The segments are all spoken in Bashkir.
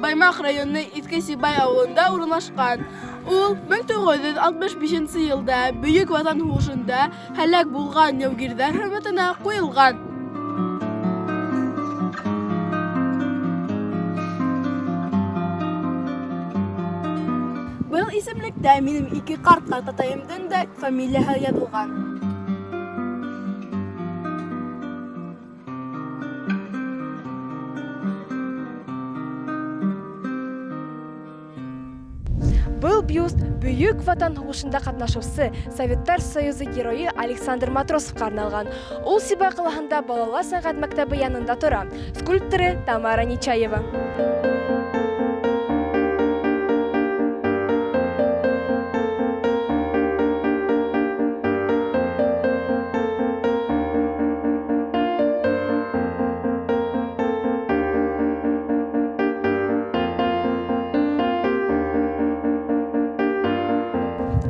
Баймак районы Иске Сибай авылында урынлашкан. Ул 1965 нче елда Бөек Ватан һугышында һәлак булган яугирҙәр хөрмәтенә ҡуйылған. Был исемлектә минең ике карт картатайымдың да фамилияһы яҙылған. Был бюст Бөйөк Ватан һуғышында ҡатнашыусы Советтар Союзы Геройы Александр Матросовҡа арналған. Ул Сибай ҡалаһында балалар сәнғәт мәктәбе янында тора. Скульпторы Тамара Нечаева.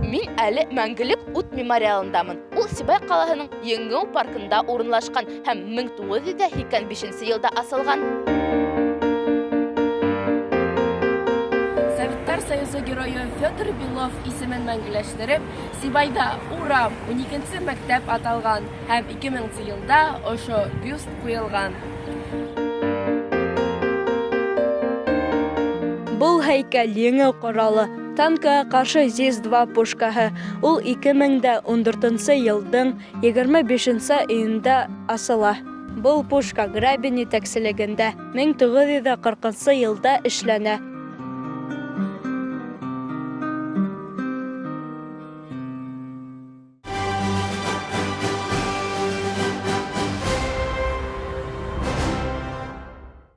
Мин әле Мәңгелек ут мемориалындамын. Ул Сибай ҡалаһының Еңеү паркында урынлашҡан һәм 1985 йылда асылған. Советтар Союзы Геройы Федор Белов исемен мәңгеләштереп, Сибайҙа урам, 12-нсе мәктәп аталған һәм 2000 йылда ошо бюст ҡуйылған. Был һәйкәл еңеү ҡоралы, танкыға ҡаршы ЗИС-2 пушкаһы. Ул 2014 йылдың 25 июндә асыла. Был пушка Грабин етәкселегендә 1940 йылда эшләнә.